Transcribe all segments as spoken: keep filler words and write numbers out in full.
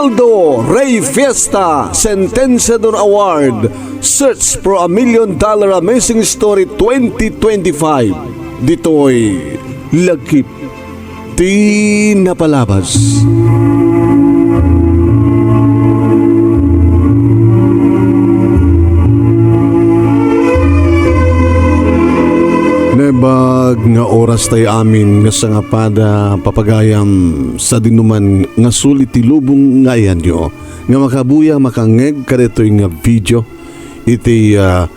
Do Rey Fiesta Sentenciador Award, Search for a Million Dollar Amazing Story twenty twenty-five. Ditoy Lagip ti Napalabas. Naimbag nga oras tayo amin nga sangapada, papagayam, sadinoman nga suli ti lubong nga ayanyo nga makabuya makangngeg kadaytoy nga video iti, ah,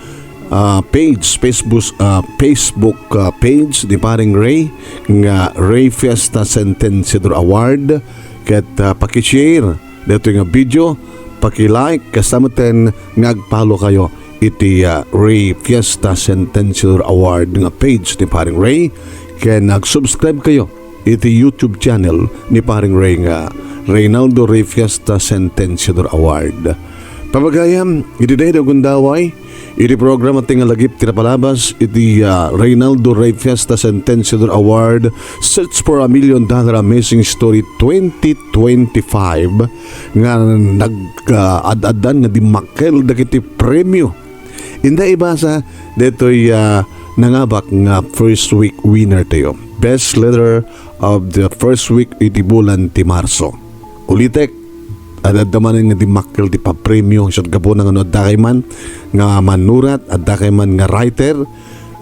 ah, page, Facebook, ah, Facebook, ah, page ni Paring Rey nga Rey Fiesta Sentenciador Award, ket, ah, paki-share daytoy nga video, paki-like, kasta metten nga ag-follow kayo iti, ah, Rey Fiesta Sentenciador Award nga page ni Paring Rey, ken ag-subscribe kayo iti YouTube channel ni Paring Rey nga Reynaldo Rey Fiesta Sentenciador Award. Papagayam, iti daydi a gundaway, iti programa ti nga Lagip ti Napalabas iti, ah, Reynaldo Rey Fiesta Sentenciador Award, Search for a Million Dollar Amazing Story twenty twenty-five, nga nag, ah, ad-addan nga dimmakkel dagiti premio. Inda ibasa daytoy, ah, nangabak nga first week winner tayo. Best letter of the first week iti bulan ti Marso. Ulitek, ad-adda manen nga dimmakkel ti papremio, isu ti gapuna nga no adda kay man nga manurat, adda kay man nga writer,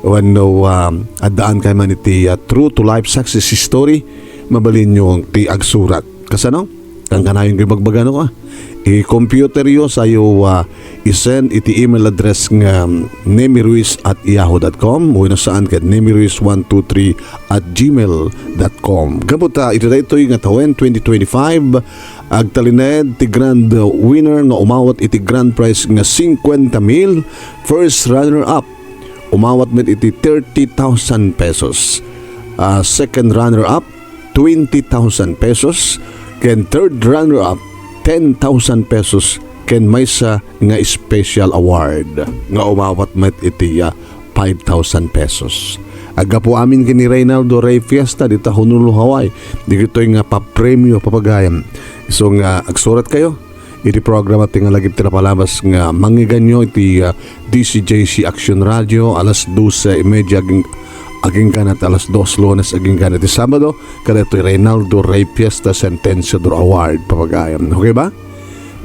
wenno, ah, addaan kay man iti, ah, true to life success story, mabalinyo ti agsurat. Kasano? Kankanayon ko ibagbaga no, ah. I-computer yo, sayo, ah, i-send iti email address nga nemiruiz at yahoo dot com, wenno saan ket nemiruiz one two three at gmail dot com. Gapu ta iti daytoy nga tawen twenty twenty-five, agtalinaed ti grand winner nga umawat iti grand prize nga cincuenta mil, first runner-up, umawat met iti thirty thousand pesos. Ah, second runner-up, twenty thousand pesos, ken third runner-up, ten thousand pesos, ken maysa nga special award nga umawat met iti, ah, five thousand pesos. Aggapu amin ken ni Reynaldo Rey Fiesta dita Honolulu, Hawaii, dagitoy nga papremio, papagayam. Isu nga agsurat kayo iti programa ti nga Lagip ti Napalabas nga mangngegyo iti, ah, D C J C Action Radio, alas dose y media aging-, agingga ket alas dos Lunes agingga ket Sabado, kadaytoy Reynaldo Rey Fiesta Sentenciador Award, papagayam. Okay ba?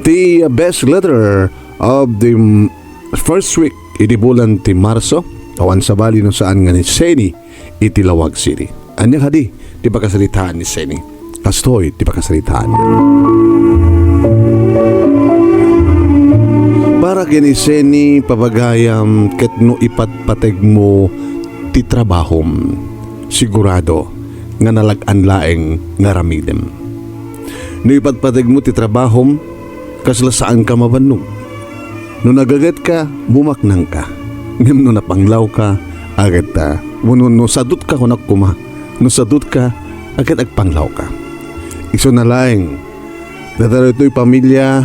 Ti, ah, best letter of the, mm, first week iti bulan ti Marso, awan sabali no saan nga ni Seni iti Laoag City. Ania kadi ti pakasaritaan ni Seni? Kastoy ti pakasaritaan. Para ken ni Seni, papagayam, ket no ipatpategmo ti trabahom, sigurado nga nalag-an laeng nga aramidem. No ipatpategmo ti trabahom, kasla saanka mabannog. No nagagetka, bumaknangka. Ngem no napanglawka, aget, ah, wenno no sadutka, kunak koma, no sadutka, aget agpanglawka. Isuna laeng, daytoy pamilia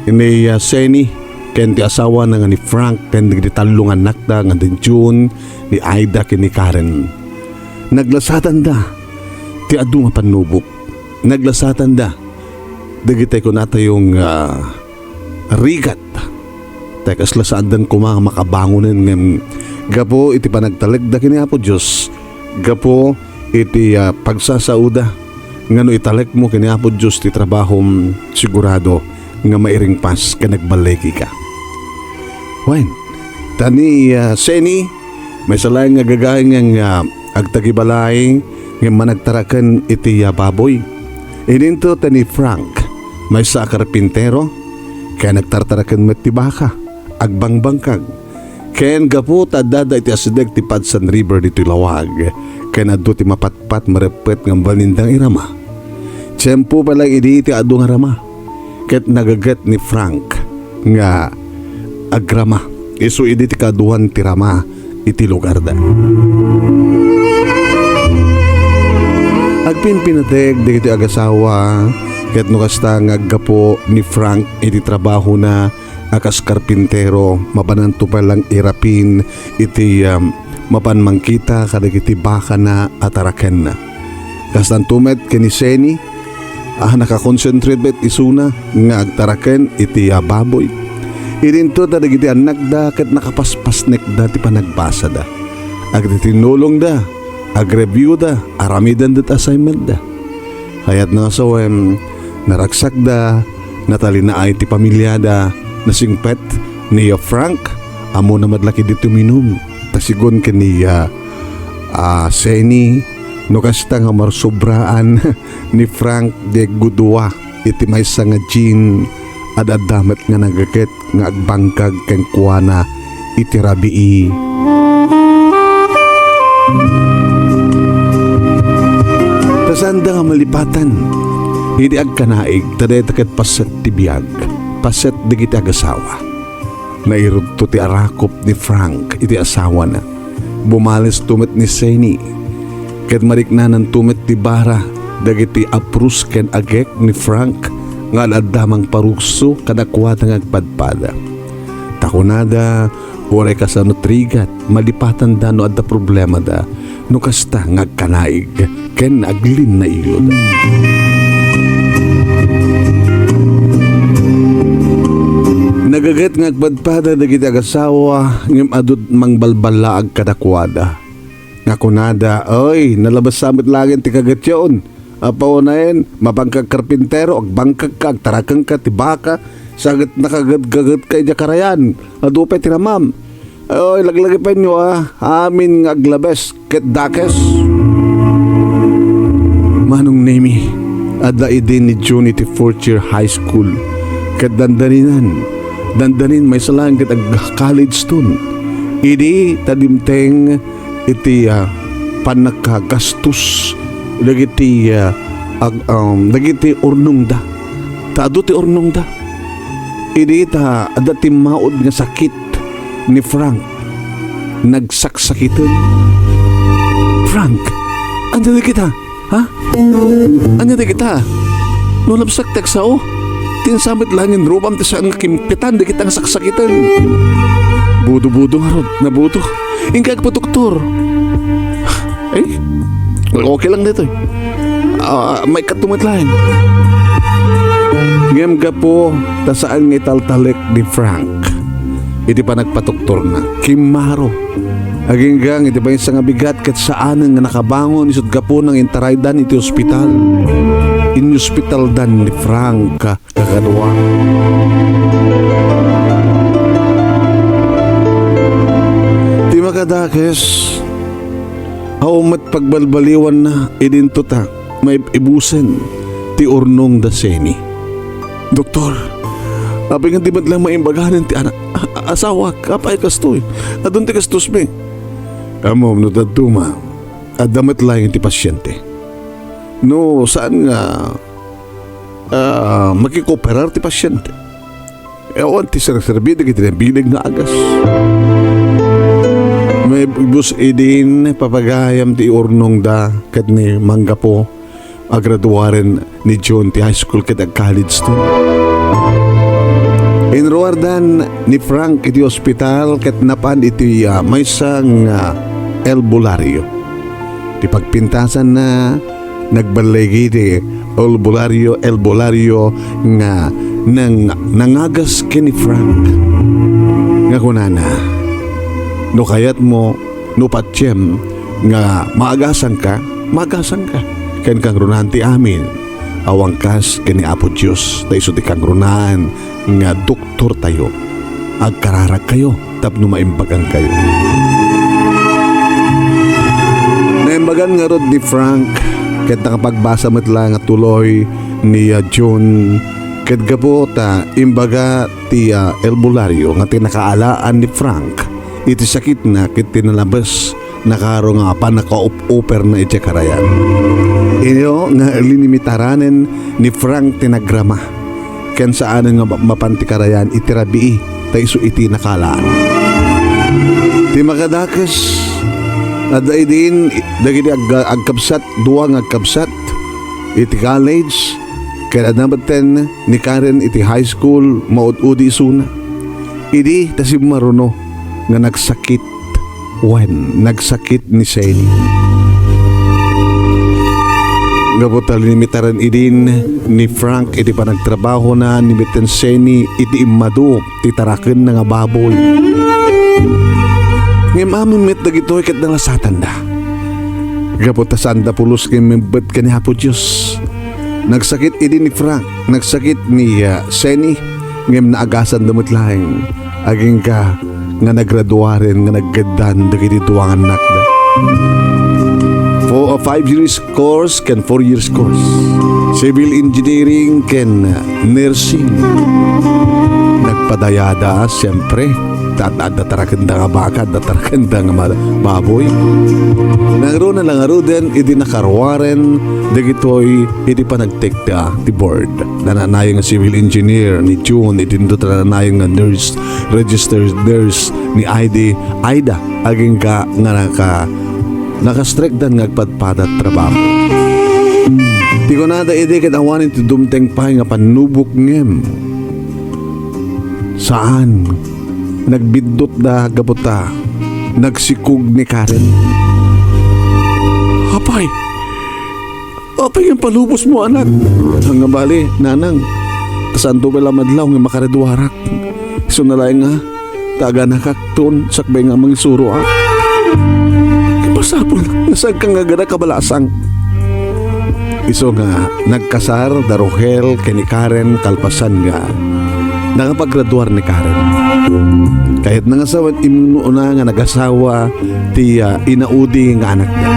ni, ah, Seni, ken ti asawana nga ni Frank, ken dagiti tallo nga annakda nga ni June, ni Aida, ken ni Karen. Naglasatanda ti adu nga pannubok. Naglasatanda dagiti kunatayo nga rigat. Ta kasla saandan koma nga makabangonen ngem gapu iti panagtalekda ken ni Apo Dios, gapu iti, ah, pagsasaoda nga no italekmo ken ni Apo Dios ti trabahom, sigurado nga mairingpas ken agballigika. Wen, ta ni, ah, Seni, maysa laeng nga gagaengna nga agtagibalay ngem managtaraken iti, ah, baboy. Idinto ta ni Frank, maysa a karpintero, ken nagtartaraken met ti baka, agbangkag. Ken gapu ta addada iti asideg ti Padsan River ditoy Laoag, ken adu ti mapatpat, mareppet nga mabalinda nga irama. Tiempo pay laeng idi ti adu nga rama. Ket nagaget ni Frank nga agrama. Isu idi ti kaaduan ti rama iti lugarda. Agpinpinateg dagiti agasawa, ket no kasta nga aggapu ni Frank iti trabahona a kas karpintero, mapananto pay laeng irapin iti, um, mapan mangkita kadagiti bakana a tarakenna. Kastanto met ken ni Seni, a nakakonsentrate met isuna nga agtaraken iti, ah, baboy. Idinto ta dagiti annakda ket nakapaspasnekda ti panagbasada. Agtitinulongda, agreviewda, aramidenda ti assignmentda. Kayatna nga sawen, naragsakda, natalinaay ti pamiliada, nasingpet ni Frank, ammona met la ketdi ti uminum. Ta sigun ken ni, ah, ah, Seni, no kasta nga marsobraan ni Frank ti aggudua iti maysa nga gin, ad-adda met nga nagaget nga agbangkag kenkuana iti rabii. Ta saanda nga malipatan iti agkanaig, ta dayta ket paset ti biag, paset dagiti agasawa. Nairudto ti arakop ni Frank iti asawana. Bumalesto met ni Seni, ket mariknananto met ti bara dagiti aprus ken agek ni Frank nga ad-adda mangparukso kadakuada nga agpadpada. Ta kunada, uray kasano ti rigat, malipatanda no adda problemada, no kasta nga agkanaig ken aglinnailod. Nagaget nga agpadpada dagiti agasawa, ngem adu ti mangbalballaag kadakuada. Nga kunada, "Ay, nalabes sa met laeng ti kagetyon. Apo unayen, mapangka karpintero, agbangkagka, agtarakenka ti baka, sa ket nakagetgagetka idiay karayan. Adu pay ti ramam." Oy, laglagipenyo, a, amin nga aglabes ket dakes. Manong Nemi, adda idi ni June iti fourth year high school, ket dandaninan, dandanin maysa laeng ket ag-college ton. Idi ta dimteng iti, ah, pannakagastos dagiti, ah, ag-, um, dagiti urnongda. Ta adu ti urnongda. Idi ta adda timmaud nga sakit ni Frank, nagsaksakiten. "Frank, ania dagita? Ha? Ania dagita? No labsak ti agsao, ti insamet laeng nga rubam ti saan nga kimpitan dagita nga saksakiten." Budo-budo ngarud, nabudo. Inka agpadoktor. Ay, okay lang ditoy. Ah, maikatto met laeng. Ngem gapu ta saan nga italtalek ni Frank iti panagpadoktorna, kimmaro. Agingga iti maysa nga bigat ket saanen nga nakabangon isut' gapuna nga intaraydan iti ospital. Inospitaldan ni Frank kakadua. Ti makadakes, awan met pagbalbaliwanna idinto ta maib-ibusen ti urnong da Seni. "Doktor, apay nga di met laeng maimbaganen ti anak, a-, asawak, apay kastoy? Adun ti gastosmi." "Ammom no dadduma, adda met laeng ti pasiente. No saan nga, ah, makikoperar ti pasiente, awan ti serserbi dagiti nabileg nga agas." Maibus idin, papagayam ti urnongda ket ni manggapu, agraduaren ni June ti high school ket ag-college ton. Inruardan ni Frank iti ospital ket napan iti, ah, maysa nga albularyo. Ti pagpintasanna, nagballigi ti albularyo, albularyo nga nang-, nangagas ken ni Frank. Nga kunana, "No kayatmo, no patiem nga maagasanka, maagasanka. Ken kangrunaen ti amin, awan kas ken ni Apo Dios, ta isu ti kangrunaen nga doktortayo. Agkararagkayo tapno maimbagankayo." Naimbagan ngarud ni Frank, ket nakapagbasa met la nga tuloy ni, ah, June, ket gapu ta imbaga ti, ah, albularyo nga ti nakaalaan ni Frank iti sakitna ket ti nalabes na karo nga pannakaup-uperna idiay karayan. Inyo nga linimitaranen ni Frank ti nagrama, ken saanen nga ma-, mapan ti karayan iti rabii ta isu iti nakaalaan. Ti makadakes, adda idin dagiti agga-, agkabsat, dua nga agkabsat iti college, ken adda metten ni Karen iti high school, maud-udi isuna. Idi ta simmaruno nga nagsakit wen nagsakit ni Seni. Gapu ta linimitaren idin ni Frank iti panagtrabahona, ni Meten Seni iti immadu ti tarakenna nga baboy. Ngem amin met dagitoy ket nalasatanda. Gapu ta saanda pulos nga immimbet ken ni Apo Dios. Nagsakit idi ni Frank, nagsakit ni, ah, Seni, ngem naagasanda met laeng. Agingga nga nagraduaren nga nagkeddan dagiti dua nga annakda. For a five years course ken four years course. Civil engineering ken nursing. Nagpadayada, siyempre. Ta adda tarakenda nga baka, adda tarakenda nga ma-, baboy. Nangruna la ngaruden idi nakaruaren dagitoy idi panagtekda ti board. Nananayon nga civil engineer ni June, idinto ta nananayon nga nurse, registered nurse ni Aida, Aida, agingga nga naka-, naka-strike dan nga agpadpada trabaho. Ti kunada idi ket awanen ti dumteng pay nga pannubok ngem saan, nagbiddutda gapu ta nagsikog ni Karen. Apay! Apay nga palubosmo, anak? Nga bali, nanang, kasanto pay la madlaw nga makaraduarak. Isu na laeng nga, ta aganakak ton sakbay nga mangisuro, a. Masapul, nga saan ka nga agada kabalasang. Isu nga nagkasar da Rohel ken ni Karen kalpasan nga nakapagraduar ni Karen. Kayatna nga sawen, immuno na nga nagasawa ti, ah, inaudi nga anakda.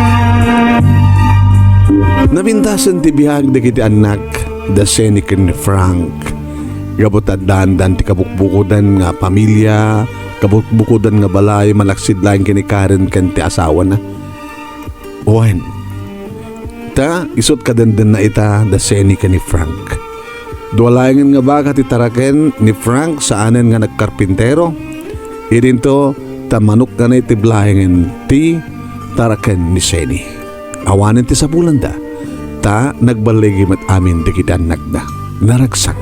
Napintasen ti biag dagiti annak da Seni ken ni Frank. Gapu ta addaandan ti kabukbukodan nga pamilia, kabukbukodan nga balay, malaksid laeng ken ni Karen ken ti asawana. Wen, ta isut' kadendenna ita da Seni ken ni Frank. Dua laengen nga baka ti taraken ni Frank saanen nga nagkarpintero. Idinto ta manok nga naitib laengen ti taraken ni Seni. Awanen ti sapulanda, ta nagballigi met amin dagiti annakda. Naragsak.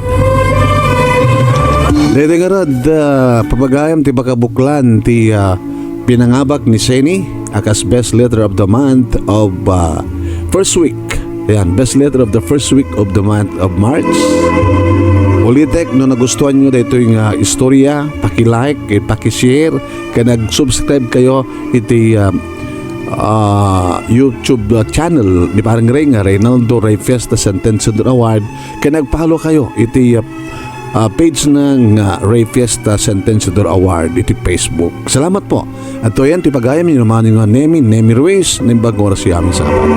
Daytoy ngarud, ah, papagayam ti pakabuklan ti, ah, pinangabak ni Seni a kas best letter of the month of, ah, first week. Ayan, best letter of the first week of the month of March. Ulitek, no nagustuhan nyo daytoy nga istorya, paki-like, eh, paki-share, ken nag-subscribe kayo iti, ah, ah, YouTube, ah, channel ni Parang Ray nga Reynaldo Ray Fiesta Sentenciador Award, ken nag-follow kayo iti, ah, ah, page na nga Ray Fiesta Sentenciador Award iti Facebook. Salamat po. At to yan, ti pagayam, inumani nga Nemi, Nemi Ruiz, nimbag oras yamin sa kapat.